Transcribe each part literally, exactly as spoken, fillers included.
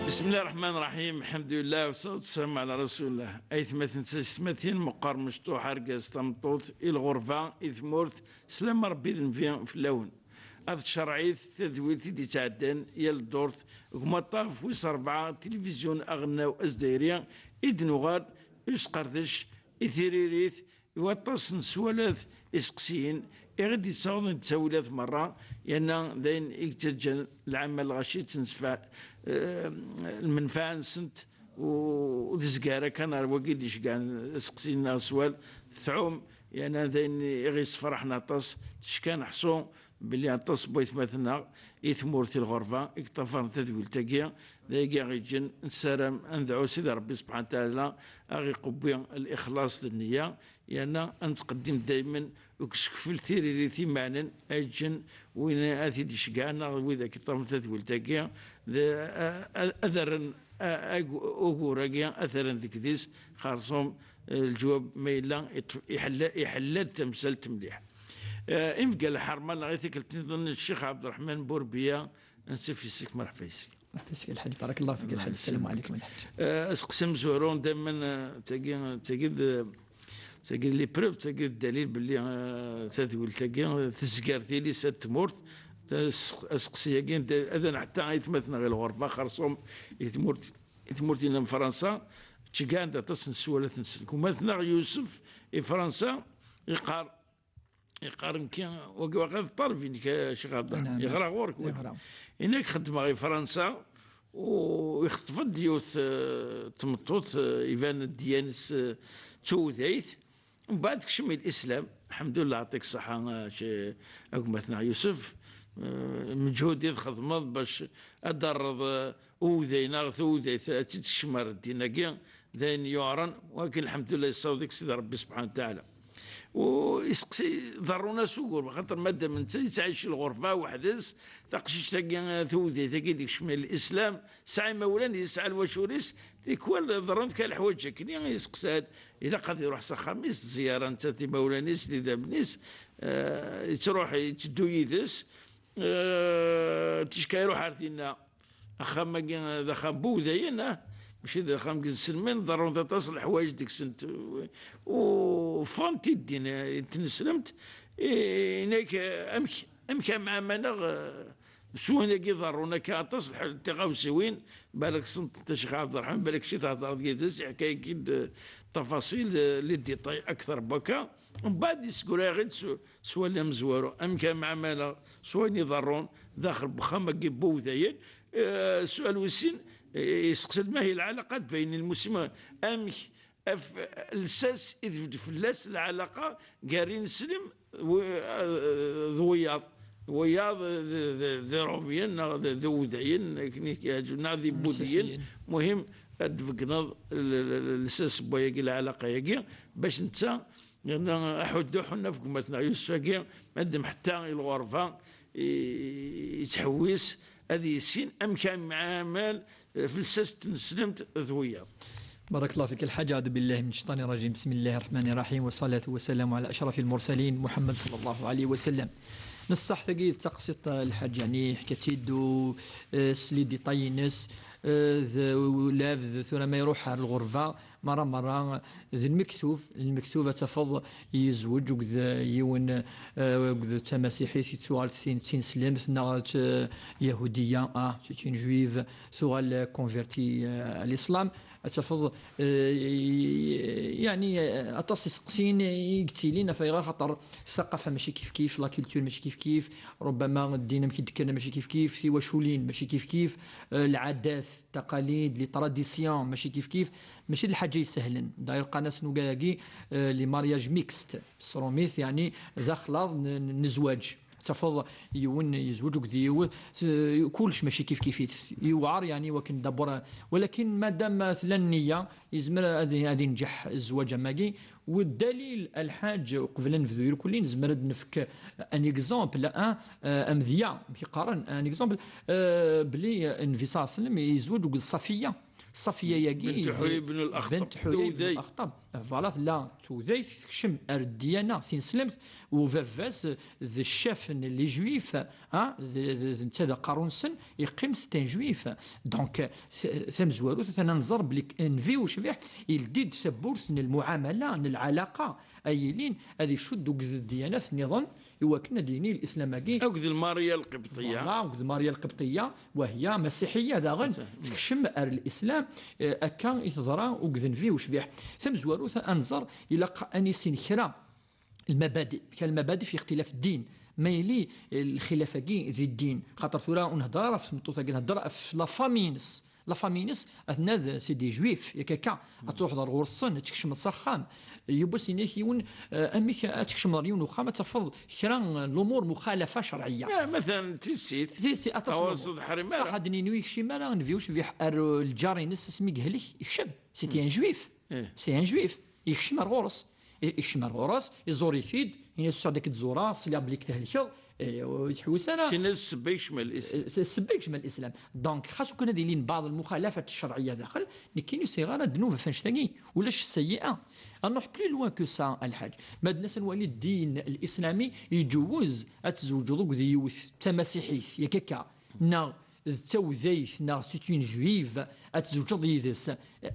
بسم الله الرحمن الرحيم، الحمد لله والصلاة والسلام على رسول الله. Aytmaten d taysetmatin, meqqar mecṭuḥ, argaz tameṭṭut, i lɣerba, i tmurt, slama Rebbi d nnbi fell-awen. Ad tcerɛit tadwilt i d-ittɛeddan yal ddurt deg umaṭṭaf wis ṛebɛa, tilivizyu aɣelnaw azdayri, i d-nuɣal i usqerdec, i tiririt, i waṭas n sswalat, iseqsiyen, i ɣ-d-yettawḍen d ttawilat merra, yerna d ayen i yettaǧǧan lɛamma lɣaci ttnesfa-, eh, lmenfaɛa-nsent, u-, ur d-tezgar akka ar wagi d-iceggɛen aseqsi neɣ sswal, tɛum, yerna d ayen i ɣ-yessefraḥen aṭas, tecka neḥṣu belli aṭas n waytmaten-nneɣ i tmurt, i lɣerba, i yeṭṭafaren tadwilt-agi, d ayagi i ɣ-yeǧǧen nessaram ad nedɛu Sidi Ṛebbi subḥanahu wa taɛala a ɣ-iqewwi lixlaṣ d nniya, yerna ad nettqeddim daymen deg usekfel tiririt imaɛnen, a yeǧǧen win ad t-id-iceggɛen neɣ widak yeṭṭafen tadwilt-agi, d, a, a, ad rren, a, ag-, ugur-agi, ad t-rren deg idis, xerṣum, eh, leǧwab ma yella iṭ-, iḥella-, iḥella-d tamsalt mliḥ. Eh, imeggal lḥerma neɣ i tikkelt niḍen, Ccix Ɛebderreḥman Burbiya, ansuf yes-k, merḥba yes-k. Merḥba yes-k, Lḥaǧ, barakallahu fik, Lḥaǧ. Ssalamu ɛlikum, Lḥaǧ. Eh, aseqsi amezwaru, daymen, eh, tagi, tagi d, tagi d l'épreuve, tagi d ddalil belli, eh, tadwilt-agi, eh, tezger tilisa n tmurt. Tas-, aseqsi-agi, d-, adan ḥetta aytmaten ɣer lɣerba, xerṣum i tmurt, i tmurt-nni n Fransa, ttceggɛen-d aṭas n sswalat-nsen. Gma-tneɣ Yusef i Fransa, yeqqar, yeqqar nekki, wagi waqila d ṭṭaleb-inek, a Ccix Ɛebderreḥman. Naɛam. Yeɣra ɣur-k wagi. Yeɣra. Inak xeddmeɣ i Fransa, u ixeṭṭef-d yiwet, eh, tmeṭṭut, eh, iban ddya-ines, eh, d tuwdayt. Mbeɛd tekcem i lislam, lḥemdullah, ɛṭik ṣṣeḥḥa, eh, a gma-tneɣ Yusef, eh, meǧhud i txedmeḍ bac ad d-terreḍ, eh, uwday neɣ tuwdayt ad tt-id-tekcem ar ddin-agi, d ayen yuɛren, walakin lḥemdullah yessaweḍ-ik Sidi Ṛebbi subḥanahu wa taɛala. U iseqsi, ḍerrun-as ugur, axaṭer madam netta yettɛic lɣerba weḥd-s, taqcict-agi, tuwdayt-agi d-ikecmen lislam, tesɛa imawlan, yesɛa lwacul-is, tikwal ḍerrunt kan leḥwayeǧ akkenni, yesteqsa-d, ilaq ad iruḥ s axxam-is, zziyara netta d imawlan-is, d idammen-is, eh, yettruḥ, yetteddu yid-s, eh, ticka iruḥ ar dinna. Axxam-agi d axxam n wudayen, ah, mačči d axxam n yiselmen, ḍerrunt aṭas n leḥwayeǧ deg-sent, u ffɣent-id din, eh, tneslemt, eh, inak, eh, amek, amek a mɛamaleɣ, eh, s wayen-agi ḍerrun akka aṭas n lḥal n tiɣawsiwin, balak sent a Ccix Ɛebderreḥman, balak ci thedreḍ yid-s, yeḥka-ak-id, eh, tafaṣil, eh, les détails akter n wakka. Mbeɛd yessegra-yaɣ-id s, s walli amezwaru, amek a mɛamaleɣ s wayen iḍerrun daxel n wexxam-agi n wudayen. Eh, sual wis sin, eh, yesteqsa-d ma hi lɛalaqa bayen lmuslimin, amek af-, lsas i tbedd fell-as lɛalaqa gar ineslem d wi-, eh, d wiyaḍ, d wiyaḍ d, d, d Iṛumyen neɣ d, d Iwudayen, akken i k-yeɛǧeb, neɣ d Ibudiyen. Muhim, ad d-tbeggneḍ l-, l-, l-, lsas n wayagi, lɛalaqa-yagi, bac netta yerna aḥuddu ḥunna f gma-tneɣ Yusef-agi, ma d-, ḥetta i lɣerba, i-, yettḥewwis ad yissin amek a yemɛamal, eh, f lsas n tneslemt d wiyaḍ. بارك الله فيك الحاج، أعوذ بالله من الشيطان الرجيم، بسم الله الرحمن الرحيم، والصلاة والسلام على أشرف المرسلين محمد صلى الله عليه وسلم. Neṣṣaḥ tagi d taqsiṭ, Lḥaǧ, yani ḥka-tt-id u, eh, s les détails-ines, eh, d, u lɛebd tura ma iruḥ ar lɣerba, Merra, merra, d lmektub, lmektub ad tafeḍ yezweǧ akked yiwen, eh, akked d tamasiḥit, yettuɣal d tin, d tineslemt, neɣ d, eh, yahudiya, ah, c'est une juive, tuɣal convertie, eh, à l'islam. Ad tafeḍ, eh, yani, eh, aṭas iseqsiyen i yettilin, ɣef ayɣer, xaṭer ssaqafa mačči kif kif, la culture mačči kif kif, rubbama ddin amek i d-kkren mačči kif kif, tiwaculin mačči kif kif, eh, lɛadat, taqalid, les traditions, mačči kif kif, mačči d lḥaǧa isehlen. D'ailleurs, qqaren-asen ugayagi, euh, les mariages mixtes, s tṛumit, yani, d axlaḍ n, n, n zzwaǧ. Tafeḍ yiwen yezweǧ akked yiwet, s-, kullec mačči kif kif-it. Yewɛer, yani, wakken d'abord, walakin madam tella nniya, yezmer ad, ad inǧeḥ zzwaǧ am wagi. Ddalil, a Lḥaǧ, uqbel ad nebdu irkelli, nezmer ad nefk un exemple, un, euh, amedya, amek i qqaren, un exemple, euh, belli, euh, Nnbi ṣalla Llahu ɛalayhi wa sallam yezweǧ akked Ṣafiya. Ṣafiya-agi, Bent Ḥuyay ibn al-Axṭab, bent Ḥuyay ibn al-Axṭab. Voilà, tella tudayt, tekcem ar ddiyana tineslemt, u baba-s d ccaf n les juifs, ah, d, d, d netta d aqerru-nsen, yeqqim c'est un juif. Donc, t-, tamezwarut, atan ad nẓer belli Nnbi ucbiḥ, yeldi-d tawwurt n lmuɛamala, n lɛalaqa, ay yilin ad icudd akked ddyanat nniḍen, i wakken ad d-yini lislam-agi. Akked Lmariya Lqibṭiya. Voilà, akked Mariya Lqibṭiya, وهي مسيحية daɣen, tekcem ar lislam, eh, akka i teḍra akked Nnbi ucbiḥ. Tamezwarut, ad nẓer, ilaq ad nissin kra المبادئ، كاين المبادئ في اختلاف الدين، ma yili lxilaf-agi di ddin, xaṭer tura ur nhedder ara ɣef tmeṭṭut-agi, nhedder ɣef la famille-ines. La famille-ines, atna d, c'est des juifs, yak akka, ad truḥeḍ ar ɣur-sen, ad tkecmeḍ s axxam. Yiwwas ini-k yiwen, eh, amek ad tkecmeḍ ar yiwen uxxam, ad tafeḍ kra n lumuṛ muxalafa cerɛiyya. Ah, مثلا tissit. Tissit, aṭas n lumuṛ. Ur ḥrim ara. Ṣaḥ ad d-nini ur yekcim ara Nnbi ucbiḥ ar, eh, lǧar-ines asmi yehlek, yekcem. C'est un juif. C'est un juif. Yekcem ar ɣur-s. I-, ikcem ar ɣur-s, iẓur-it-id, ini-as: "Sɛud ad k-d-zureɣ, sliɣ belli k-thelkeḍ." Eh, ur yettḥewwis ara. Tin-as ssebba yekcem ar lislam. Eh, s-, ssebba yekcem ar lislam. Donc, xas ukan ad ilin baɛḍ lmuxalafat ccerɛiyya daxel, nekkini ur sɛiɣ ara ddnub ɣef annect-agi, ulac sseyyi'a. Ad nruḥ plus loin que ça, a lḥaǧ. Ma d-nas ad nwali ddin lislami, iǧewwez ad tzewǧeḍ akked yiwet d tamasiḥit, yak akka, neɣ d tawdayt, neɣ c'est une juive, ad tzewǧeḍ yid-s,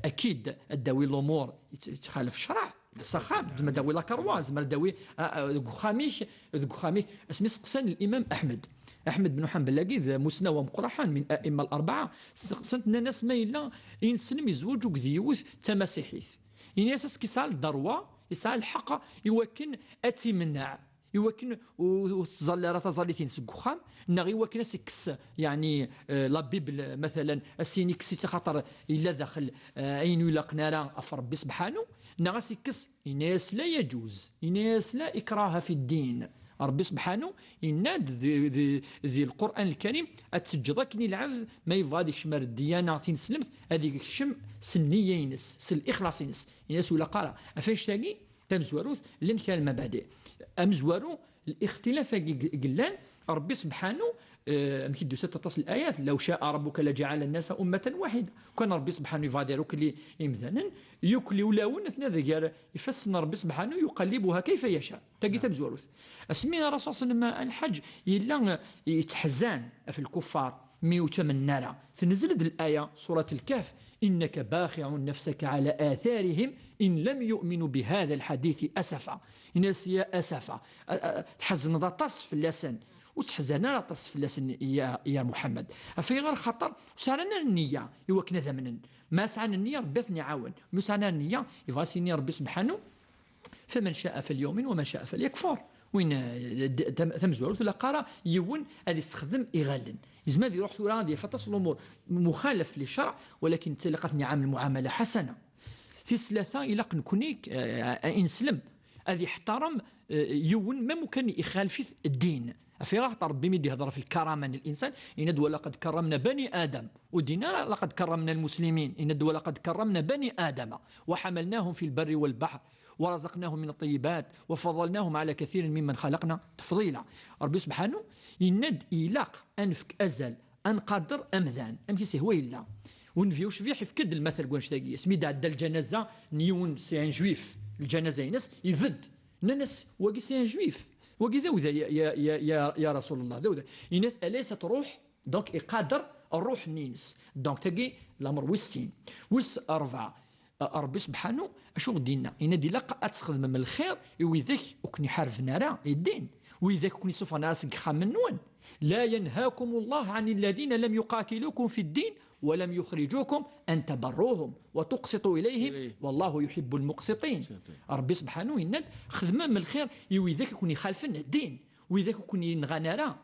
akid ad d-tawi lumuṛ yettxalaf ccreɛ. S axxam, tezmer ad d-tawi lakarwa, tezmer ad d-tawi, a, a, deg uxxam-ik, deg uxxam-ik. Asmi seqsan l'imam Ahmed, Ahmed ben Ḥanbel-agi d amussnaw ameqqran min a'imma al-arbaɛa, seqsan-t, nnan-as ma yella ineslem yezweǧ akked yiwet d tamasiḥit. Ini-as, est-ce que yesɛa lderwa, yesɛa lḥeqq i wakken ad tt-imneɛ, i wakken ur, ur tettẓalli ara taẓallit-ines deg uxxam, neɣ i wakken ad s-ikkes, yeɛni, eh, la Bible, matalen, ad s-yini kkes-itt axaṭer yella daxel, eh, ayen ur ilaqen ara ɣef Ṛebbi sebḥanu, neɣ ad s-ikkes, yenna-yas la yaǧuz, yenna-yas la ikraha fi ddin. Ṛebbi sebḥanu yenna-d di, di, di Lqur'an Lkarim ad teǧǧeḍ akken i lɛebd ma yebɣa ad ikcem ar ddiyana tineslemt, ad ikcem s nniya-ines, s lixlaṣ-ines. Yenna-yas ur ilaq ara. Ɣef annect-agi, tamezwarut, llan kra n lmabadi. Amezwaru, lixtilaf-agi g-, gellan, Ṛebbi sebḥanu, eh, amek i d-tusa aṭas n layat, "لو شاء ربك لجعل الناس أمة واحدة." Kan Ṛebbi sebḥanu yebɣa ad irukli imdanen, yukli ulawen, atna deg gar ifassen n Ṛebbi sebḥanu, يقلبها كيف يشاء. Tagi tamezwarut. Asmi Rasul sallam, a lḥaǧ, yella, eh, yettḥezzan ɣef lkuffar, mi ur ttamen ara. Tnezl-d laya, surat Lkahf: "إنك باخع نفسك على آثارهم إن لم يؤمنوا بهذا الحديث أسفا." Ini-as ya asafa. A, a, tḥezneḍ aṭas fell-asen. Ur tḥezzen ara aṭas fell-asen, ya, ya Muḥemmed. Ɣef ayɣer? Xaṭer ur sɛan ara nniya i wakken ad amnen. Ma sɛan nniya, Ṛebbi ad ten-iɛawen. Ma ur sɛan ara nniya, yebɣa ad s-yini Ṛebbi sebḥanu: "فمن شاء فليؤمن ومن شاء فليكفر." Win, eh, d-, tam-, tamezwarut, ur ilaq ara yiwen ad issexdem iɣallen. Yezmer ad iruḥ tura ad yaf aṭas n lumuṛ muxalaf li cceṛ, walakin netta ilaq ad ten-iɛamel muɛamala ḥasana. Tis tlata, ilaq nekni, eh, ineslem, ad iḥtarem, eh, yiwen, même ukan ixalef-it ddin. Ɣef ayɣer? Xaṭer Ṛebbi mi d-ihder ɣef lkarama n linsan, yenna-d: "ولقد كرمنا بني آدم." Ur d-yenni ara: "لقد كرمنا المسلمين." Yenna-d: "ولقد كرمنا بني آدم وحملناهم في البر والبحر ورزقناهم من الطيبات وفضلناهم على كثير ممن خلقنا تفضيلا." Ṛebbi sebḥanu yenna-d ilaq ad nefk azal, ad nqader amdan amek i s-ihwa yella. U Nnbi ucbiḥ ifk-d lmatal deg wannect-agi. Asmi d-tɛedda lǧanaza n yiwen, c'est un juif, lǧanaza-ines, ibedd. Nnan-as: "Wagi c'est un juif. Wagi d awday, ya, ya, ya, ya, ya Rasul Allah, d awday." Yenna-as: "أليست روح؟" Donc, iqader ṛṛuḥ-nni-ines. Donc, tagi, lameṛ wis sin. Wis ṛebɛa, a, Ṛebbi sebḥanu, acu ɣ-d-yenna? Yenna-d ilaq ad tesxedmem lxir i widak ur ken-iḥarben ara i ddin, widak ur ken-isuffɣen ara seg yixxamen-nwen. "لا ينهاكم الله عن الذين لم يقاتلوكم في الدين ولم يخرجوكم أن تبروهم وتقسطوا إليهم والله يحب المقسطين." Ṛebbi sebḥanu yenna-d: "Xedmem lxir i widak i ken-ixalfen ddin, widak ur ken-yenɣan ara."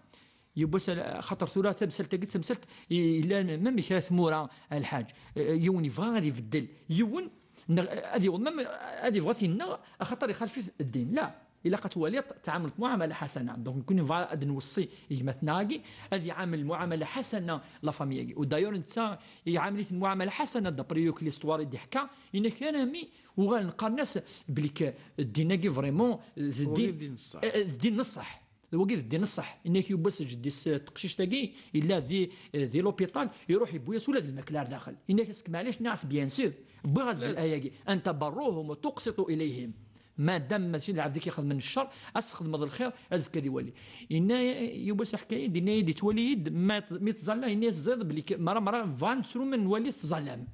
Yiwwas, xaṭer tura tamsalt-agi d tamsalt i-, yellan même kra tmura, a lḥaǧ. Eh, yiwen yebɣa ad ibeddel. Yiwen, neɣ, ad iɣ-, même ad yebɣu ad t-yenɣ, axaṭer ixalef-it ddin. La, ilaq ad twaliḍ tɛamleḍ muɛamala ḥasana. Donc, nekkni nebɣa ad nweṣṣi gma-tneɣ-agi, ad iɛamel muɛamala ḥasana la famille-agi. U d'ailleurs, netta iɛamel-iten muɛamala ḥasana, d'après yakk l'histoire i d-iḥka, yenna-k armi uɣalen qqaren-as belli k-, ddin-agi vraiment, d ddin, d ddin n ṣṣeḥ. Eh, eh, d ddin n ṣṣeḥ. D wagi d ddin ṣṣeḥ. Inna-k yiwwas jeddi-s teqcict-agi, yella di, di l'hôpital, iruḥ yewwi-as ula d lmakla ar daxel. Inna-k as-k, maɛlic, nniɣ-as, bien sûr, wwiɣ-as-d l'ayat-agi. أن تبروهم وتقسطوا إليهم. Ma dam mačči d lɛebd i k-ixedmen ccer, ad s-txedmeḍ lxir, azekka ad iwali. Inna yiwwas iḥka-yi-d, inna-yi-d, yettwali-yi-d, ma, mi tẓalla, inna-yas, ẓid belli k-, mara, mara bɣan ttrumen nwali tẓallam.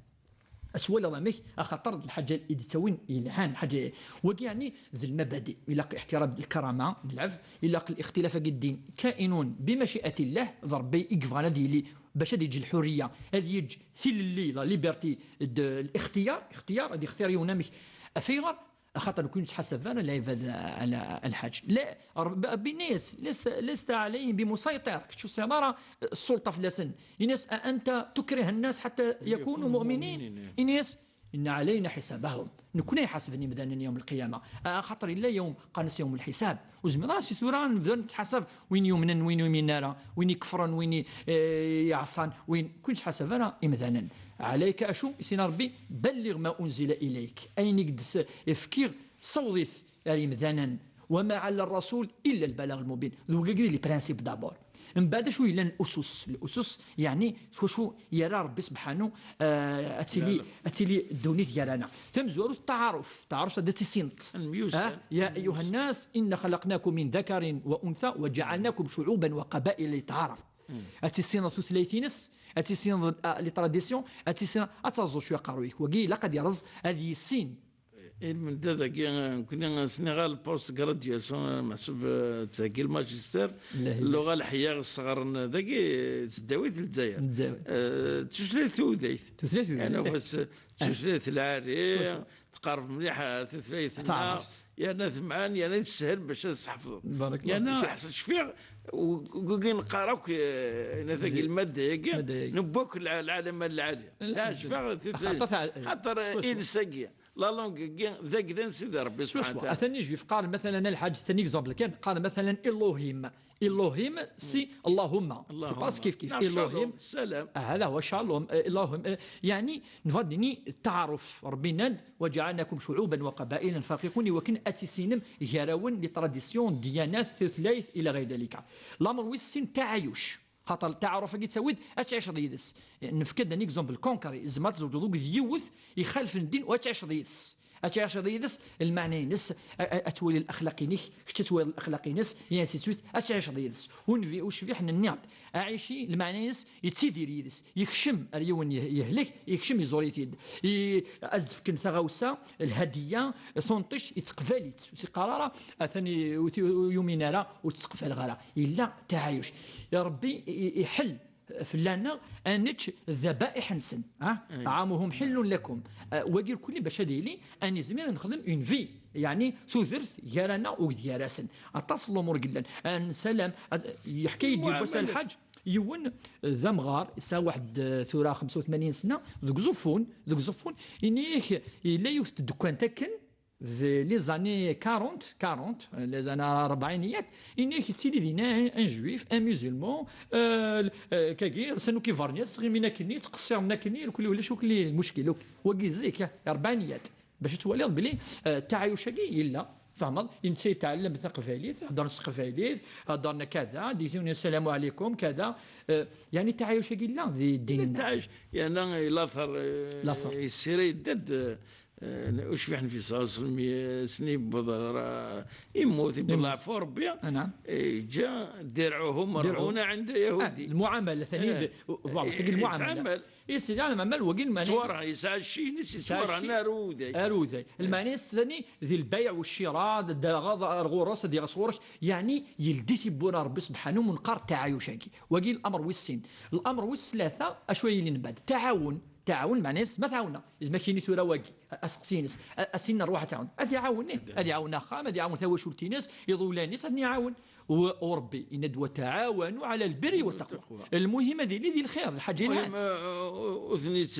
Ad twaliḍ amek, axaṭer d lḥaǧa i d-ittawin yelhan, lḥaǧa wagi, yeɛni d lmabadi. Ilaq iḥtiram d lkarama n lɛebd, ilaq lixtilaf-agi ddin kainun bimaciati llah, d Rebbi i yebɣan ad yili bac ad yeǧǧ lḥuriya, ad yeǧǧ tilelli, la liberté de l'extiyar, ixtiyar, ad yextir yiwen amek. Af ayɣer? Axaṭer nekkni ur nettḥasab ara lɛibad ɛla lḥaǧ. La, Rebbi yenna-yas, "لست، لست عليهم بمسيطر", kečč ur tesɛiḍ ara ssulṭa fell-asen. Yenna-yas, "أأنت تكره الناس حتى يكونوا مؤمنين؟" Yenna-yas, "إن علينا حسابهم." Nekkni iḥasben imdanen yawm lqiyama. Axaṭer yella yawm, qqaren-as yawm lḥisab. Ur zmireɣ si tura nebda nettḥasab win yumnen, win ur yuminen ara, win ikefren, win i, eh, iɛṣan, win, ur nettḥasab ara imdanen. Ɛlayka acu? Isina Rebbi, "بلغ ما أنزل إليك." Ayen i k-d-s-, fkiɣ, sawḍ-it ar imdanen. "وما على الرسول إلا البلاغ المبين." D wagi i d les principes d'abord. Mbeɛd acu yellan usus? Usus, yeɛni, s wacu yerra Rebbi subḥanu, eh, ad tili, ad tili ddunit gar-aneɣ. Tamezwarut, taɛaruf. Taɛaruf, ad tissineḍ. Nemyussan. Ah, "يا أيها الناس إنا خلقناكم من ذكر وأنثى وجعلناكم شعوبا وقبائل لتعارفوا." Ad tissineḍ tutlayt-ines, ad tissineḍ, ah, les traditions, ad tissineḍ, ad taẓeḍ cwiya aqerruy-ik. Wagi ilaq ad yerreẓ, ad yissin. Ilmend dagi, nekkni sniɣ ɣer post graduation, meḥsub, eh, ttheggi lmajister, lluɣa leḥya sɣaren dagi, tesdawit n Lezzayer. Lezzayer. Eh, d tutlayt tudayt. Tutlayt tudayt. Yeɛni, eh, ufas, eh, tutlayt lɛali, tqerreb mliḥ ar tutlayt-nneɣ, yerna temɛen, yerna teshel bac ad tḥefḍeḍ. Barakallah. Yerna ḥṣ-, cfiɣ, u-, u-, neqqar akk, eh, yerna tagi lmadda-yagi, madda-yagi, newwi akk lɛ-, lɛalama n lɛali. Lḥemdulillah. Cfiɣ tutlayt. Xaṭer, xaṭer iles-agi, la langue-agi, d agdan Sidi Rebbi subḥanahu wa taɛala. Atan i jwif, qqaren, mathalan, a lḥaǧ, c'est un exemple kan, qqaren, mathalan, Elohim. Elohim, c'est Allahumma. C'est pas kif kif. Elohim, shalom, salam. Ah, هذا هو shalom, eh, Elohim, eh, yeɛni, nebɣa ad d-nini taɛaruf. Rebbi yenna-d, "وجعلناكم شعوبا وقبائل لتعارفوا", i wakken ad tissinem gar-awen, les traditions, ddyanat, tutlayt, ila ɣayr dalika. Lamer wis sin, taɛayuc. Xaṭer taɛaruf-agi ttawi-d, ad tɛiceḍ yid-s. Nefka-d un exemple concret. Tzemreḍ ad tzewǧeḍ akked yiwet ixalfen ddin u ad tɛiceḍ yid-s. Ad tɛiceḍ yid-s, lmeɛna-ines, a-, a-, ad twali laxlaq-inek, kečč ad twaliḍ laxlaq-ines, et ainsi de suite, ad tɛiceḍ yid-s. Ur nbi-, ur cbiḥ, nniɣ-d, aɛici, lmeɛna-ines, yettidir yid-s, yekcem ar yiwen yeh-, yehlek, yekcem iẓur-it-id. I-, ad s-d-fken taɣawsa, lhadiya, tunṭict, yettqbal-itt. Ur s-iqqar ara, atan i-, ur t-, ur yumin ara, ur tt-ttqbaleɣ ara. Yella taɛayuc. Rebbi i-, i-, iḥell fell-aneɣ ad nečč ddabaiḥ-nsen, ha? Ay. "طعامهم حل لكم." Ah, wagi irkelli bac ad yili, ad nizmir ad nexdem une vie, yeɛni tudert gar-aneɣ u gar-asen. Aṭas n lumuṛ i yellan. Ad nsalam, ad, yeḥka-yi-d yiwwas lḥaǧ, yiwen d amɣar, yesɛa waḥed, eh, tura xemsa u tmanyin sna, deg Uẓeffun, deg Uẓeffun, ini-ak, yella yiwet n tdekkant akken, d les années quarante, quarante, les années ṛebɛiniyat, ini-ak yettili dinna un, un juif, un musulman, euh, euh, kagi, lsan akk ibernyas, ɣimin akkenni, ttqeṣṣiren akkenni, irkelli ulac akk li lmuckil, akk. Wagi zik, ah, ṛebɛiniyat. Bac ad twaliḍ belli, euh, taɛayuc-agi yella, tfehmeḍ, i netta yetɛellem taqbaylit, heddren s teqbaylit, heddren kada, di tuni, "Assalamu ɛlikum", kada, euh, yeɛni taɛayuc-agi yella di ddin-nneɣ. Taɛayuc, yerna later, euh, later. Yessira yedda-d, euh, Eh, ucbiḥ Nnbi ṣella Llahu ɛalayhi wa sellem, eh, sni yewweḍ ɣer, eh, immut, yewweḍ leɛfu Rebbi, eh, yeǧǧa, "درعه مرهونة عند يهودي". Ah, lmuɛamala, tani d, voilà, tagi lmuɛamala. Yettɛamal. Yettɛamal, wagi lmeɛna-ines. Yettwarhen, yesɛa cci-ines, yettwarhen ar uday. Ar uday. Lmeɛna-ines tani di lbayɛ u ccira, d-, d-, ar ɣur-s, ad yaɣ sɣur-k, yeɛni yeldi tiwwura Rebbi subḥanahu, u neqqar taɛayuc-agi. Wagi l'amr wis sin. L'amr wis tlata, acu ay yellan mbeɛd? Taɛawun. Taɛawun, meɛna-s ma tɛawneɣ, izmer ad k-yini tura wagi, a-, aseqsi-ines, a-, ad s-yini rwaḥ ad tɛawen. Ad iɛawen, eh? Ad iɛawen axxam, ad iɛawen tawacult-ines, iḍulan-is, ad ten-iɛawen. U, u Rebbi, yenna-d, "وتعاونوا على البر والتقوى". Lmuhim ad yili di lxir, lḥaǧa yelhan. Lmuhim, eh, ur ten-it-,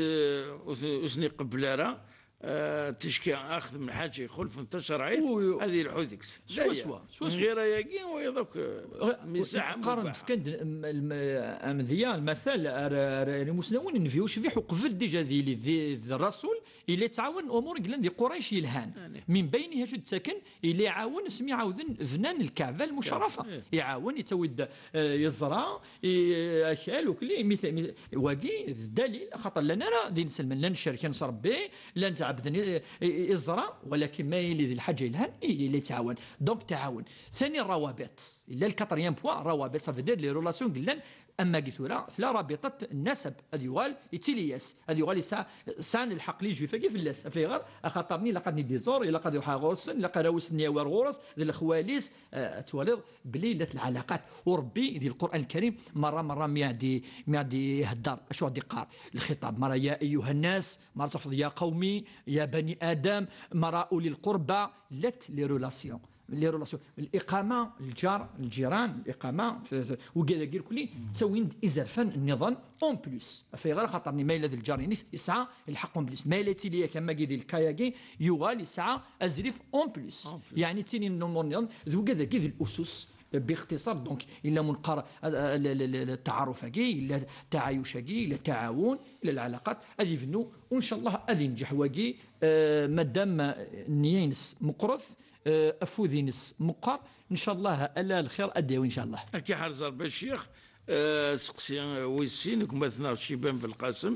ur ten-, ur ten-iqebbel ara, eh, ticki axdem lḥaǧa ixulfen tacerɛit, ad yelḥu deg-s. Swaswa, swaswa. Ɣir ayagi, wayeḍ akk, eh, qqaren-d, fkan-d, m-, m-, amedya, lmatal, ar, ar, ar imusnawen, Nnbi ucbiḥ uqbel dija ad yili d, d rasul, Yella yettɛawan umur i yellan di Qurayc yelhan. Min bayniha acu d-ttaken, yella iɛawen asmi ɛawden bnan Lkaɛba Lmucerrafa. Iɛawen, yettawi-d, eh, yeẓra, i-, akal, ukli, mi t-, mi-, wagi d dalil, axaṭer llan ara d inselmen, llan cerken s Ṛebbi, llan tɛebden i, i, i, iẓra, walakin ma yili di lḥaǧa yelhan, i, yella yettɛawan. Donc, tɛawen. Thani, rawabit. Yella le quatrième point, rawabit, ça veut dire les relations yellan, am wagi tura, tella rabiṭat nnasab, ad yuɣal, yettili-yas, ad yuɣal yesɛa, sɛan lḥeqq les juifs-agi fell-as. Af ayɣer? Axaṭer-nni ilaq ad ten-id-iẓur, ilaq ad iruḥ ɣur-sen, ilaq arraw-nsen ad yawi ar ɣur-s, d lexwal-is, eh, ad twaliḍ belli llant lɛalaqat. U Ṛebbi di Lqur'an Lkarim, merra, merra mi ad i-, mi ad ihedder, acu ad iqqar? Lxiṭab, merra يا أيها الناس, merra tafeḍ يا قوم, يا بني آدم, merra أولي القربى, llant les relations. Les relations. L'iqama, lǧar, lǧiran, l'iqama, t-, t-, wigad-agi irkelli, ttawin-d izerfan nniḍen en plus. Af ayɣer? Axaṭer-nni ma yella d lǧar-inek, yesɛa lḥeqq en plus. Ma yella yettili-yak am wagi di lkay-agi, yuɣal yesɛa azrif en plus. En plus. Yeɛni ttilin lumuṛ nniḍen, d wigad-agi d l'usus, باختصار. Donc, yella munqar, euh, le, le, le, le taɛaruf-agi, yella taɛayuc-agi, yella taɛawun, yella lɛalaqat, ad yebnu, u ncallah ad yenǧeḥ wagi, euh, madam, euh, nniya-ines meqqret, euh, afud-ines meqqer, ncallah ala lxir ad d-yawi, ncallah. Ad k-iḥrez Ṛebbi a ccix. Eh, seqsi, eh, wis sin, gma-tneɣ Ciban Belqasem,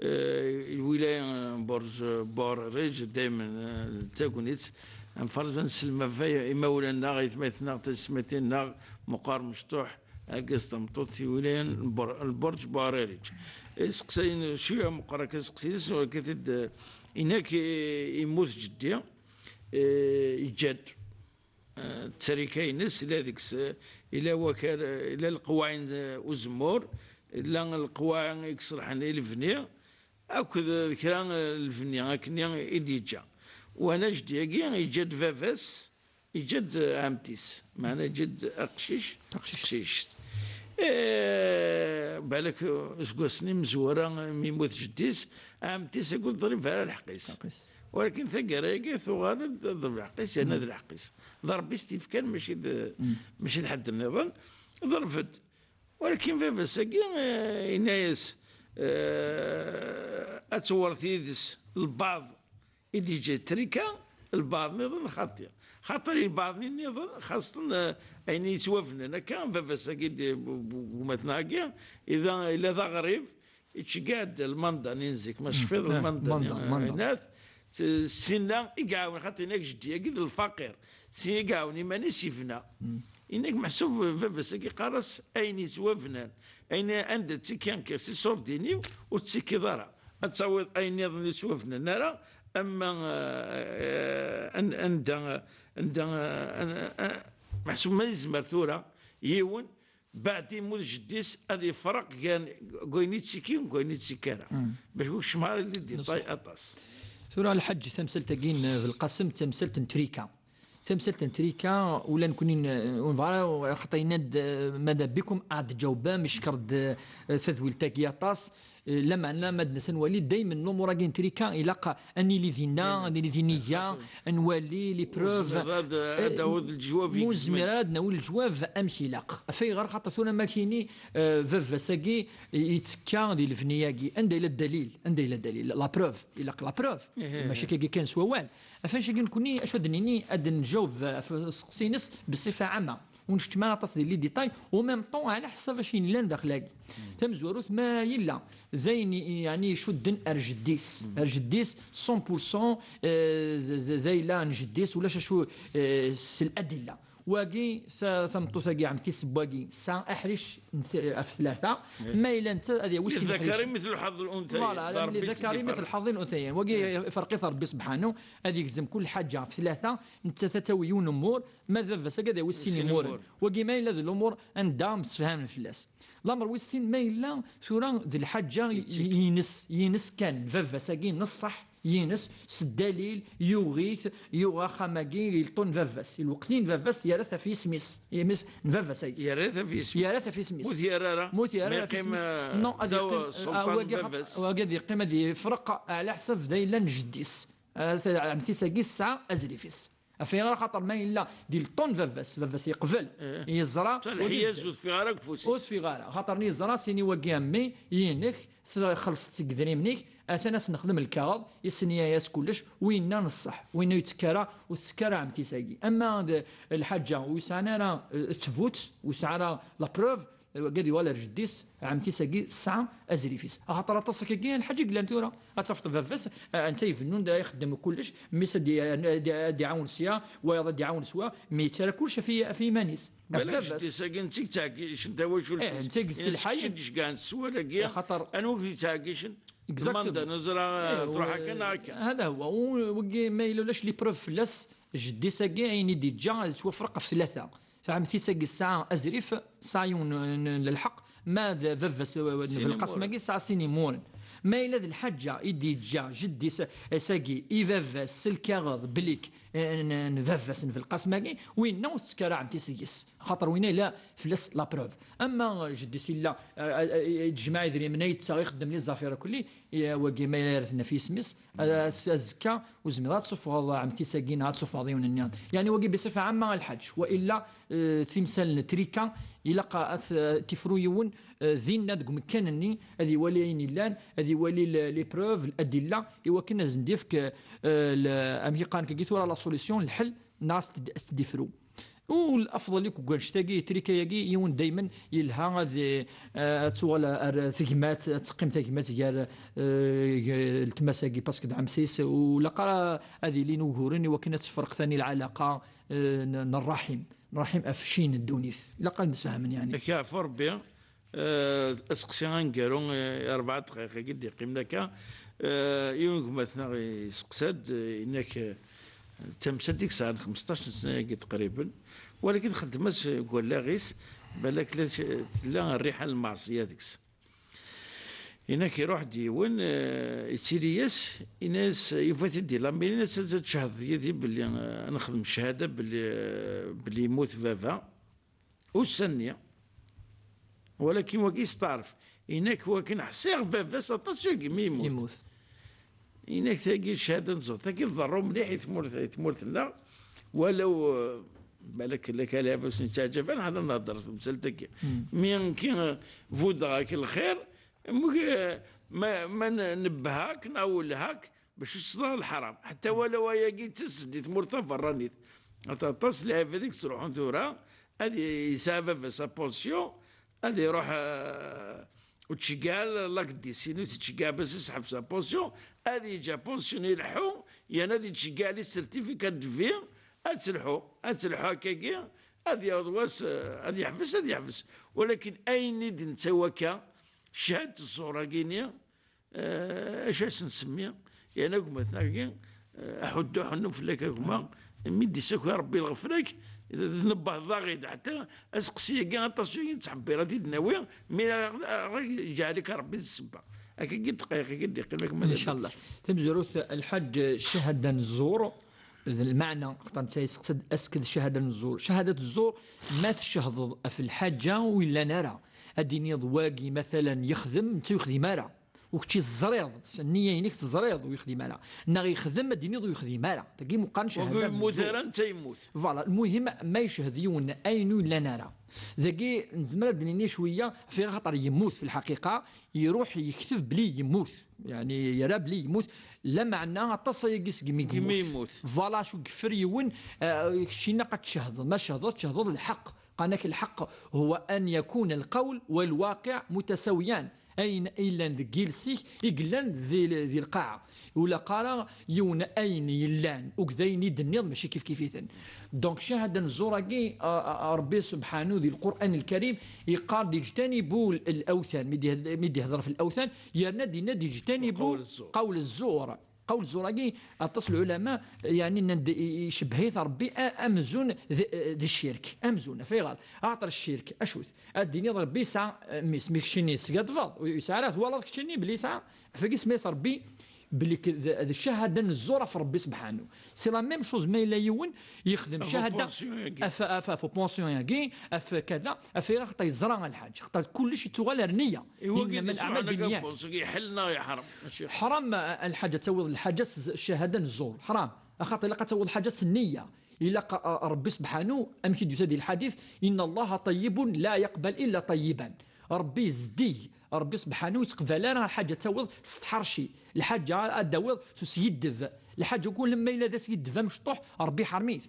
eh, lwilaya, eh, Burj, eh, Bor Rij, daymen, eh, d tagnit. Nferz ad nsellem ɣef imawlan-nneɣ, aytmaten-nneɣ, taysetmatin-nneɣ, meqqar mecṭuḥ, argaz, tameṭṭut, iwilaya n Bor-, Burj Bor Rij. Eh, seqsayen, cwiya meqqar akka seqsi-ines, akka tid, eh, inak, eh, yemmut jeddi, eh, yeǧǧa-d eh, ttrika-ines, ila deg-s, eh, ila wakal, eh, ila leqwaɛi n, eh, uzemmur, ila leqwaɛi i iṣelḥen i lebni, akked, eh, kra, eh, lebni akkenni i d-yeǧǧa. Wahna jeddi-agi yeǧǧa-d baba-s, yeǧǧa-d, eh, ɛemti-s, meɛna yeǧǧa-d aqcic, aqcic. Teqcict. Eh, balak, eh, iseggasen imezwura, eh, mi yemmut jeddi-s, ɛemti-s akked ḍrib ara lḥeqq-is. Lḥeqq-is. Walakin taggara-agi tuɣal-d d lḥeqq-is, yerna d lḥeqq-is. D Ṛebbi i s-t-yefkan, mačči d, mačči d ḥedd nniḍen. Ḍerbet. Walakin baba-s-agi, eh, yenna-yas, eh, ad tewret yid-s lbaɛḍ i d-yeǧǧa ttrika, lbaɛḍ nniḍen xaṭi. Xaṭer lbaɛḍ-nni nniḍen, xaṣṣen, eh, ayen yettwabnan akka, baba-s-agi d, bu-, bu-, gma-tneɣ-agi, ila, ila d aɣrib, yettceggiɛ-d lmanda-nni n zik, ma tecfiḍ, eh, lmanda-nni, manda, eh, manda. Inat, t-, sinna i iɛawen, xaṭi inak jeddi-agi d lfaqir, sinna i iɛawen iman-is yebna. Inak meḥsub baba-s-agi qqar-as ayen yettwabnan, ayen anda ttikkan kra si ṣṣurdin-iw ur tettikkiḍ ara. Ad tawiḍ ayen nniḍen ur yettwabnan ara, ama, eh, an-, anda, anda, eh, an-, eh, meḥsub ma yezmer tura yiwen, baɛd yemmut jeddi-s ad yefreq gar deg wayen yettikki deg wayen yettikki ara. Bac ur kecmeɣ ara di détail aṭas. Tura, Lḥaǧ, tamsalt-agi n Belqasem d tamsalt n trika. Tamsalt n trika, ula nekkni n-, ur nebɣi ara, xaṭer yenna-d, eh, mada bikum ad ǧawbam, icekkeṛ-d, eh, tadwilt-agi aṭas. Eh, lameɛna ma d-nas ad nwali, daymen lumuṛ-agi n trika, ilaq ad nili dinna, ad nili dinna, ad nwali les preuves. Ur nezmir ad, ad, eh, d-tawiḍ leǧwab i yezmer. Ur nezmir ara ad nawi leǧwab amek ilaq. Af ayɣer? Xaṭer tura ma kini, eh, baba-s-agi yettekka di lebni-agi. Anda yella ddalil? Anda yella ddalil? La preuve. Ilaq la preuve. Mačči akka kan s wawal. Af anect-agi nekkni, acu ad d-nini, ad d-nǧaweb ɣef useqsi-ines bṣifa ɛama. Ur neččem ara aṭas di les détails, au même temps, ɛla ḥsab acu yellan daxel-agi. Tamezwarut, ma yella d ayen i, yeɛni, icudden ar jeddi-s, ar jeddi-s, cent pour cent, eh, d, d, d ayla n jeddi-s, ulac acu, eh, s ladilla. Wagi, ta-, tameṭṭut-agi, ɛemti-s n wagi, tesɛa aḥric n t-, ɣef tlata, ma yella netta ad yawi sin iḥricen. للذكر مثل حظ الأنثيين. Voilà, للذكر مثل حظ الأنثيين. Wagi, iferq-it Ṛebbi sebḥanu, ad yegzem kul ḥaǧa ɣef tlata, nettat ad tawi yiwen umur, ma d baba-s-agi ad yawi sin imuren. Wagi ma yella d lumuṛ anda msefhamen fell-as. Lameṛ wis sin ma yella tura d lḥaǧa ines, ines kan, baba-s-agi n ṣṣeḥ, ines, s ddalil, yuɣ-it, yuɣ axxam-agi, yelṭu n baba-s. I lweqt-in baba-s yerra-t ɣef yisem-is, yisem-is n baba-s-agi. Yerra-t ɣef yisem-is. Yerra-t ɣef yisem-is. Mu t-yerra ara. Mu t-yerra ara ɣef yisem-is. Non, ad yeqqim, ah, wagi ad yeqqim ad yefreq ɛla ḥsab d ayla n jeddi-s. Ah, ta-, ɛemti-s-agi tesɛa azrif-is. Ɣef ayɣer? Axaṭer ma yella di lṭun baba-s, baba-s yeqbel, yeẓra. Ur teffiɣ ara deg ufus-is. Ur teffiɣ ara. Axaṭer yeẓra sini wagi a mmi, yinek, txellṣeḍ seg idrimen-ik, atan ad s-nexdem lkaɣeḍ, yessenyaɛ-as kullec, winna n ṣṣeḥ, winna ur yettekka ara, ur tettekka ara ɛemti-s-agi. Ama d lḥaǧa ur yesɛan ara, eh, ttbut, ur yesɛi ara la preuve, wagi ad yuɣal ar jeddi-s, ɛemti-s-agi tesɛa azrif-is. Axaṭer aṭas akkagi lḥaǧa i yellan tura. Ad tafeḍ baba-s, eh, anta ibennun da ixeddem kullec, mmi-s ad d-, ad d-, ad d-iɛawen sya, wayeḍ ad d-iɛawen s wa, mi yettarra kullec ɣef i-, ɣef yiman-is. Ɣef baba-s. Jeddi-s-agi netta i yettɛeggicen tawacult-is. Eh, netta i yesselḥayen. Kečč i d-yecgan s wala-agi. Axaṭer anwa i k-d-yettɛeggicen? Exactement. Demanda, neẓra, eh, truḥ akka neɣ akka. هذا هو. Wagi ma yella ulac les preuves fell-as, jeddi-s-agi ayen i d-yeǧǧa yettwafreq ɣef tlata. Ɛemti-s-agi tesɛa azrif, tesɛa yiwen n, n, n lḥeqq, ma d baba-s, eh, n belqasem-agi tesɛa sin imuren. Ma yella d lḥaǧa i d-yeǧǧa jeddi-s, eh, s-agi, i baba-s s lkaɣeḍ, belli k-, eh, n, n baba-s n belqasem-agi, winna ur tettekka ara ɛemti-s deg-s. Axaṭer winna yella fell-as la preuve. Ama jeddi-s yella, eh, eh, eh, yettjemmeɛ idrimen, ay yettaɣ, ixeddem les affaires akkelli, eh, wagi ma yella ara tenna f yisem-is, eh, az-, azekka ur zmireḍ ad tsuffɣeḍ ɛemti-s-agi neɣ ad tsuffɣeḍ yiwen nniḍen. Yeɛni wagi biṣifa ɛamma a lḥaǧ, wa illa, eh, timsal n trika, ilaq ad t-, tifru yiwen, eh, dinna deg umekkan-nni, ad iwali ayen illan, ad iwali le-, les preuves, l'adilla, i wakken ad sen-d-yefk, eh, le-, amek i qqaren kagi tura la solution, lḥel, neɣ ad s-t-d-, ad s-t-d-ifru. U lafḍel i yeggan ccet-agi, trika-agi, yiwen daymen yelha ad, eh, ad tuɣal ar tegmat, ad teqqim tegmat gar, eh, letma-s-agi, parce que d ɛemti-s, u laqar ad ilin uguren i wakken ad tefreq tani lɛalaqa, eh, n, n ṛṛaḥim, ṛṛaḥim ɣef cci n ddunit. Ilaq ad msefhamen, yeɛni. Ad k-yeɛfu Ṛebbi. Eh, aseqsi aneggaru, eh, rebɛa dqayeq-agi d-yeqqimen akka. Eh, yiwen n gma-tneɣ yesteqsa-d, eh, yenna-k, eh, d tamsalt i yesɛan xmesṭac n ssna-agi tqriben, walakin xeddem-as deg wallaɣ-is, balak la t-, tella rriḥa n lmeɛṣiyya deg-s. Yenna-k iruḥ-d yiwen, eh, yettili-yas, yenna-yas, yufa-t-id di lamiri, yenna-yas ad tcehdeḍ yid-i belli, eh, ad nexdem cchada belli, eh, belli yemmut baba. Ussan-nni, walakin wagi yesteɛref. Inak wakin ḥṣiɣ baba-s aṭas yagi mi yemmut. Yemmut. Inak tagi cchada n ẓẓur, tagi tḍerru mliḥ i tmurt, i tmurt-nneɣ. Walaw, eh, balak lak ala bas nettaɛǧab, ad nehder, nehder f temsalt-agi. Mi nekki, eh, buddeɣ-ak lxir, mug-, eh, ma, ma n-, nebbeh-ak, neɣ welleh-ak, bac ur tesleḍ leḥram. Ḥetta walaw ayagi yettas-d di tmurt taberranit. Aṭas lɛibad i yettruḥun tura, ad yesɛa baba-s apensyon, ad iruḥ, eh, ur tettceggiɛ la guerre civile, ur tettceggiɛ bas-is ḥbes apensyon, ad yeǧǧ apensyon ileḥḥu, yerna ad yettceggiɛ les certificats de vie, ad telḥu, ad telḥu akkagi, ad yaweḍ wass, eh, ad yeḥbes, ad yeḥbes. Walakin ayen i d-netta wakka, cchad ẓẓur-agi-ni, Eh, acu as-nsemmi? Yan agmat-agi, eh, aḥuddu aḥunnu fell-ak a gma, mi d-isaki Ṛebbi lɣefra-k, d, d nebbehḍ daɣ-id, ḥetta aseqsi-agi aṭas i nettḥebbir ad t-id-nawi, mi ara, ara iǧɛel-ik Ṛebbi d ssebba. Akkagi ddqayeq-agi d-iqqim a gma. Ncallah. Tamezwarut, lḥaǧ, cchada n zzur, d lmeɛna, xaṭer netta yesteqsa-d asked cchada n zzur. Cchada n zzur, ma tcehdeḍ ɣef lḥaǧa ur yellan ara, ad d-tiniḍ wagi, matalan, yexdem, netta ur yexdim ara. U kečči teẓriḍ, s nniya-inek teẓriḍ ur yexdim ara. Neɣ yexdem, ad d-tiniḍ ur yexdim ara. Tagi meqqar n cchada n zzur. Ur yemmut ara, netta yemmut. Voilà, lmuhim, ma yeched yiwen ayen ur yellan ara. Dagi, nezmer ad d-nini cwiya, ɣef axaṭer yemmut, fi lḥaqiqa, iruḥ yekteb bli yemmut. Yeɛni, yerra bli yemmut. Lameɛna, aṭas ayagi segmi yemmut. Segmi yemmut. Voilà, acu yeffer yiwen, eh, kečč ilaq ad tcehdeḍ. Ma tcehdeḍ, tcehdeḍ lḥeqq. Qqaren-ak lḥeqq, هو أن يكون القول والواقع متساويان. Ayen yellan deg yiles-ik, i yellan di, di lqaɛa. Ur ilaq ara yiwen ayen yellan, akked ayen i d-tenniḍ, mačči kifkif-iten. Donc, cchada n zzur-agi, a, a, a, Ṛebbi subḥanu di Lqur'an Lkarim, yeqqar-d: اجتنبوا الأوثان. Mi d-, mi d-ihder f lawthan, yerna d-yenna-d: اجتنبوا قول الزور. قول الزور. Qawl zzur-agi, aṭas n lɛulama, yeɛni, nnan-d i-, icebbeḥ-it Ṛebbi a-, amzun d, d ccirk. Amzun, ɣef ayɣer? Axaṭer ccirk, acu-t? Ad d-tiniḍ Ṛebbi yesɛa, eh, mmi-s, mi keččini tesgadbeḍ, ur yesɛi ara, twalaḍ keččini belli yesɛa, ɣef wagi semma-yas Ṛebbi, belli k-, d, d cchada n zzur ɣef Ṛebbi sebḥanu. C'est la même chose ma yella yiwen yexdem cchada ɣef, ɣef, ɣef upensyon-agi, ɣef kada, ɣef ayɣer? Axaṭer yeẓra lḥaǧ, axaṭer kullec yettuɣal ar nniya. إنما الأعمال بالنيات. Ḥram, eh, lḥaǧa, ad tawiḍ lḥaǧa s ccahada n zzur. Ḥram. Axaṭer ilaq ad tawiḍ lḥaǧa s nniya. Ilaq, a, a, Ṛebbi subḥanu, amek i d-yusa di lḥadit, إن الله طيب لا يقبل إلا طيبا. Ṛebbi zeddig, Ṛebbi subḥanu yettqbal ara lḥaǧa tawiḍ s tḥerci, lḥaǧa ad d-tawiḍ s uskiddeb, lḥaǧa akk lemma yella d askiddeb amecṭuḥ, Ṛebbi ḥermit.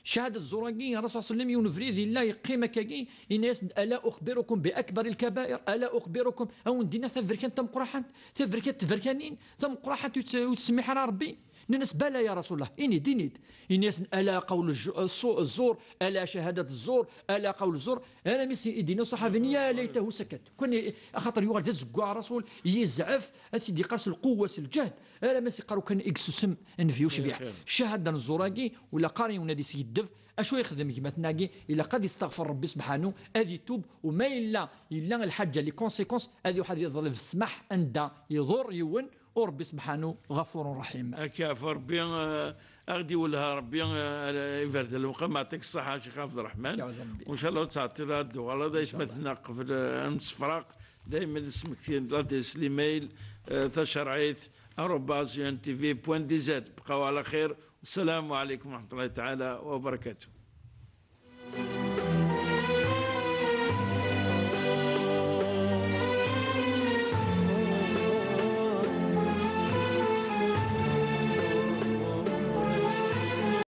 Cahadat ẓẓur-agi, Ṛasul صلى الله عليه وسلم, yiwen ubrid yella yeqqim akkagi, yenna-yasen: ألا أخبركم بأكبر الكبائر؟ ألا أخبركم, a wen-d-iniɣ taberkant tameqqraḥant, taberkant tberkanin, tameqqraḥant ur tt-, ur tettsemmiḥ ara Ṛebbi? Nnan-as: بلى يا رسول الله, ini-d, ini-d. Yenna-yasen: ألا قول الج-, الصو-, الزور, ألا شهادة الزور, ألا قول الزور. Alammi s-, i d-yenna uṣaḥabi-nni: يا ليته سكت. Kan i-, axaṭer yuɣal d azeggaɣ Rasul, yezɛef, ad t-id-yeqqar s lqewwa, s lǧehd, alammi s-, yeqqar ukan i yessusem nnbi ucbiḥ. Xir. Cahada n ẓẓur-agi, ula qqar yiwen ad iskiddeb, acu yexdem gma-tneɣ-agi? Ilaq ad isteɣfer Ṛebbi subḥanu, ad itub, u ma yella, yella lḥaǧa, les conséquences, ad iruḥ ad yeḍleb ssmaḥ anda iḍur yiwen, u Ṛebbi subḥanu ɣafurun raḥim. Ad k-yeɛfu Ṛebbi, eh, ad ɣ-d-iwelleh Ṛebbi, eh, iberdan lewqam, yeɛṭik ṣṣeḥḥa, Ccix Ɛebd Ṛṛeḥman. Yaɛzem Ṛebbi. U ncallah ur ttɛeṭṭil ara ad d-tuɣaleḍ, ay atmaten, qbel, eh, ad nessefraq, daymen ad d-tesmektiḍ l'adresse, l'email, eh, tacerɛit, arobase U N T V point D Z. Bqaw ɛla xir. Wassalamu ɛalaykum wa raḥmatullahi taɛala wa barakatuh.